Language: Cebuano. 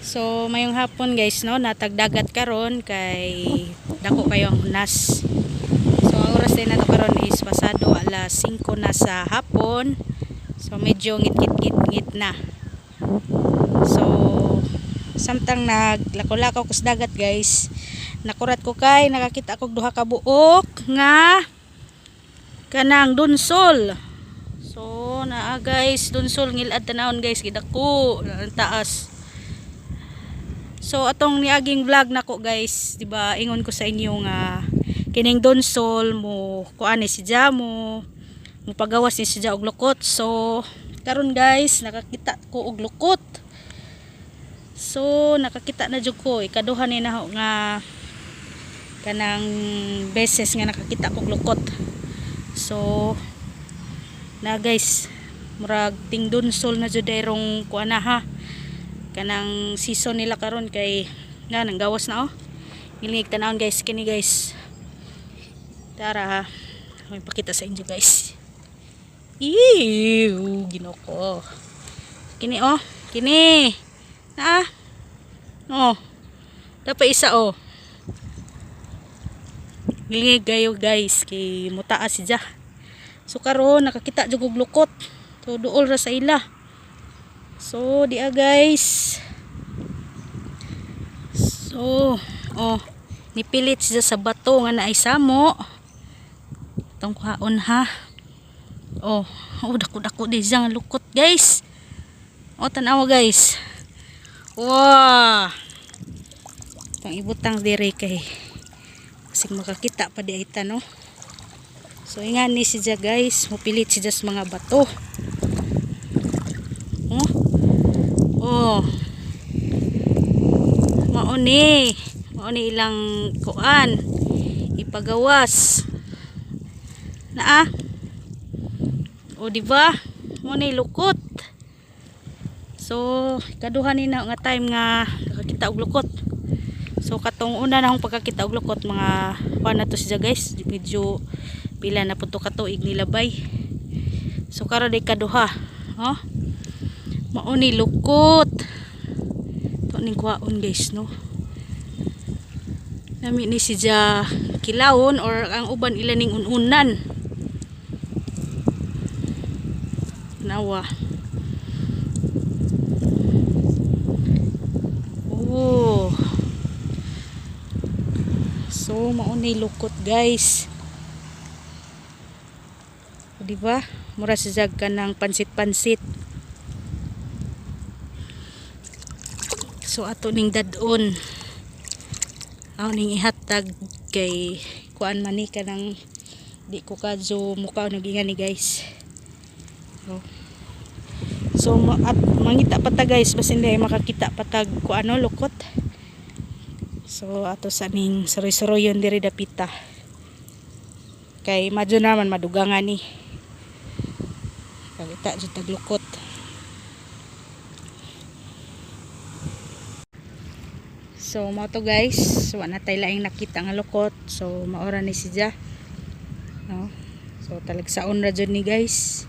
So mayong hapon, guys, no, natagdagat karon kay dako kayo ang hunas. So ang oras din nato karon is pasado alas 5 na sa hapon. So medyo ngit-ngit-ngit na. So samtang naglakaw-lakaw ko sa dagat, guys, nakurat ko kay nakakita ko duha ka buok nga kanang dunsol. So naa, guys, dunsol ngilad tanawon, guys, gidako ang taas. So atong niaging vlog nako, guys, di ba ingon ko sa inyo nga kining donsol mo kuan ni siya mo mo pagawas ni siya og lukot. So karon, guys, nakakita ko og lukot. So nakakita na jud ko, ikaduha ni na nga kanang beses nga nakakita ko og lukot. So na, guys, murag ting donsol na jud dayrong kuan na ha, kanang season nila karon kay nga nang gawas na oh. Ngilingig tanawon, guys, kini, guys. Tara ha, may pakita sa inyo, guys. Ew, Ginoo. Kini oh, kini na oh, dapat isa oh. Ngilingig kayo, guys, kay mutaas siya. So karon nakakita jud og lukot. So duol ra sa ila. So dia, guys. So oh, nipilit siya sa bato nga naay samo. Itong kuhaon ha. Oh, oh, dako dako di siya nga lukot, guys. Oh, tanawa, guys. Wow. Itong ibutang dire kay kasi makakita pa di ay ta, no. So ingani siya, guys, mupilit siya sa mga bato. Oh. Oh. Mao ni. Mao ni ilang kuan. Ipagawas. Naa. O, di ba? Mao ni lukot. So, kaduha ni na nga time nga nakakita og lukot. So katong una na akong pagkakita og lukot, mga kuan na to siya, guys. Medyo pila na pud to ka tuig nilabay. So karon day kaduha. Oh. Mao ni lukot. To ning kuhaon, guys, no. Nami ni siya kilawon or ang uban ila ning ununan. Nawa. Oh. So mao ni lukot, guys. Di ba? Mura siya ka ng pansit-pansit. So ato ning dadon. Ako ning ihatag kay kuan man ni kanang di ko kadyo mukha nagingan ni, guys. So, so at mangita pa ta, guys, basin di makakita pa tag kuano lukot. So ato sa ning suroy-suroyon diri dapita. Kay madyo naman madugangan ni. Kakita jud tag lukot. So mao to, guys, wa na tay laing nakita nga lukot. So maora ni siya. No? So talagsaon ra jud ni, guys.